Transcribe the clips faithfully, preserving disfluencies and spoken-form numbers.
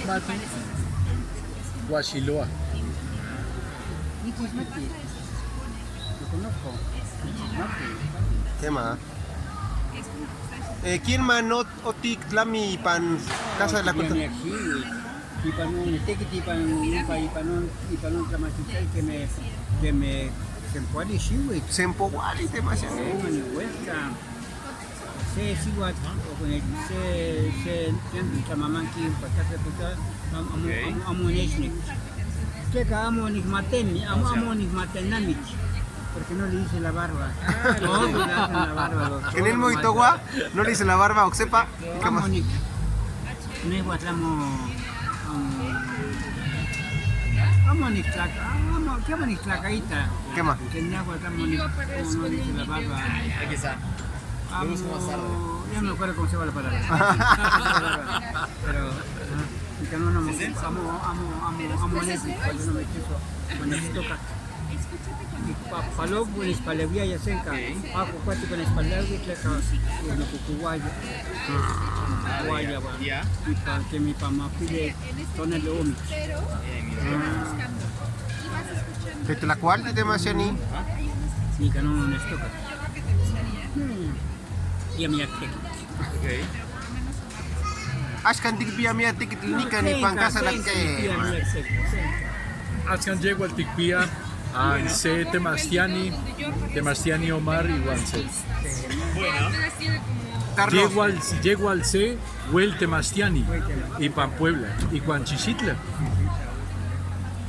Mati. Guaxiloa. Nikixmati. Lo conozco. Nikixmati. Kema. Eh, ¿ken ma ot-, otiktlami ipan Casa de la Cultura? Ipan on tekit, ipan, ipan, ipan on, ipan on tlamachijchal kemej, kemej sempoali xiuitl. Sempoali, Temaxiani. Sempoali, uejka. Se siuatl, o con el, se, se, se, tlamamanki, patata, puta, am-, amo, ok, amo, amo nechnik. Tleka amo nikmateni, amo, o sea, amo nikmatenamik. Porque no le hice la barba. Ah, no, no le hacen la barba, doctor. ¿Ken el moitowa? No le hice la barba, oksepa. Amo nik-, nejuatl amo, amo, amo niktlaka-, amo, ken amo niktlakaita. Kema. Ken nejuatl amo nik-, amo, no le hice la barba. Aquí está. Amo, ya no me acuerdo cómo se llama la palabra. Pero, ajá. Y que no, no, amo, amo, amo, amo, amo, no me quiso. Bueno, sí toca. Pa-, palok, bueno, espaleuia ya senka. Ako kuati con espaleuia, tleka, bueno, kukuwaya. Kukuwaya, bueno. Y pa-, que mi pamapile, tonel omi. Tetlakualti, Temaxiani. Nika no, no, no, toca. Hmm. Ya me acté. Ok. Axkan tikpia miak tekitl nikan ipan Casa Laque. Axkan yejual tikpia, ah, se Temaxiani, Temaxiani Omar iuan se. Carlos. Yejual, yejual se uel Temaxiani ipan Puebla, iuan Chichitla.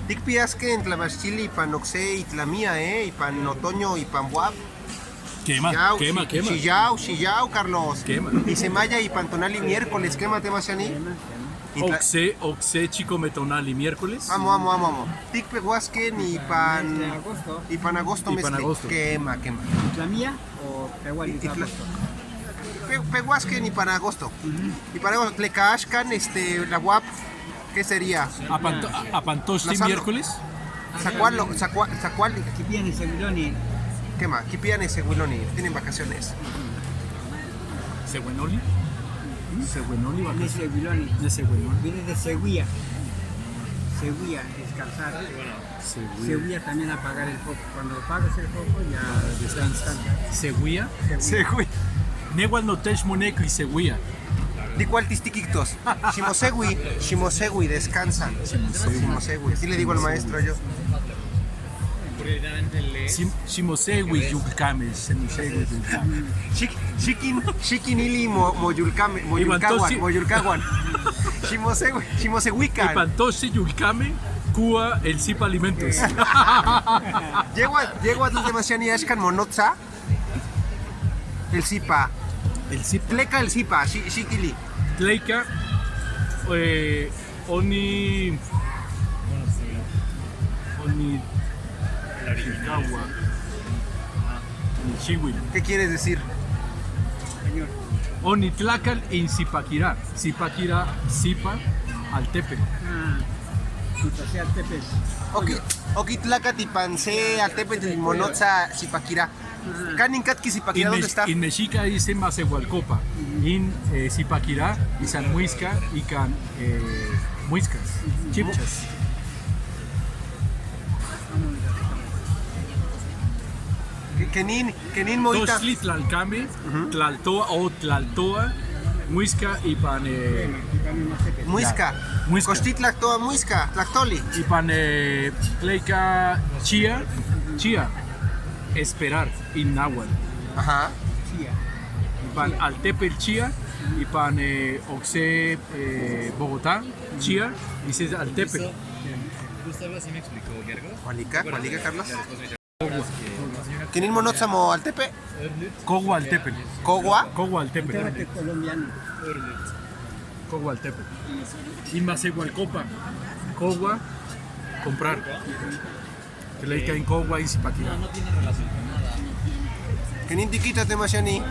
Tikpiaskej n tlamachtilil ipan okse itlamia, eh, ipan otoño, ipan buab. Kema, xiau, kema, xi-, kema. Xiau, xiau, Carlos. Kema. Isemaya ipan tonali miércoles, kema, Temaxiani. Kema, kema. Itla- Okse, okse chikome tonali miércoles. Amo, amo, amo, amo. Tikpeuaskej ipan, ipan agosto. Ipan agosto mes. Ipan agosto. Kema, kema. ¿Itlamia o peua itla-, agosto? Pe-, peuaskej ipan agosto. Ujú. Ipan agosto, tleka axkan, este, la uab. ¿Qué sería? Apan to-, apan tochtli miércoles. Sakualo, sakua-, sakuali. Kipiani seuiloni. Kema, kipiani seuiloni. Tienen vacaciones. Seuenoli. Seuenoli, vacaciones. Neseuiloni. Neseuenoli. Viene de seuia. Seuia, descansar. Seuia. Seuia también apagar el foco. Cuando apagas el foco ya descansa. Seuia. Seuia. Nejual notech moneki seuia. Nikualtis tikijtos. Ximoseui, ximoseui, descansa. Ximoseui. Ximoseui. Así le digo al maestro yo. Xim-, ximoseui yulkamej, ximoseui yulkamej. Xik-, xikin-, xikinili mo-, moyulkame-, moyulkauan, moyulkauan. Ximoseui, ximoseuikan. Ipan tochtli yulkamej, kua el sipa alimentos. Yejuan, yejuan Temaxiani axkan monotsa. El sipa. El sipa. Tleka el sipa, xi-, xikili. Tleka, eh, oni-, onitlakuak. Xiuitl. ¿Qué quieres decir? Onitlakal insipakira. Sipakira, sipa, altepetl. Ah, pues, o sea, altepetl. Oki-, okitlakat ipan se altepetl monotsa Sipakira. ¿Kanin katki Sipakira? ¿Dónde está? Inmexika ise maseualkopa. In, eh, Sipakira, isan muiska, ikan, eh, muiskas. Chipchas. Ke-, kenin, kenin moita. Tochtli tlalkame, tlaltoa o tlaltoa, muiska ipan, eh, muiska. Muiska. Kochtli tlaltoa muiska, tlaktoli. Ipan, eh, tleika chia, chia. Esperar. Inauan. Ajá. Ipan altepetl Chía, ipan, eh, okse, eh, Bogotá, Chía, y se altepetl. Justo, justo algo así me explicó Gergo. Juanica, Juanica, Carlos. Kenin monotsa mo altepetl? Kogua altepetl. Kogua? Kogua altepetl. Kogua altepetl. Inmaseualkopa. Kogua, comprar. Tleika in Kogua in Sipakira. Kenin tikita, Temasiani?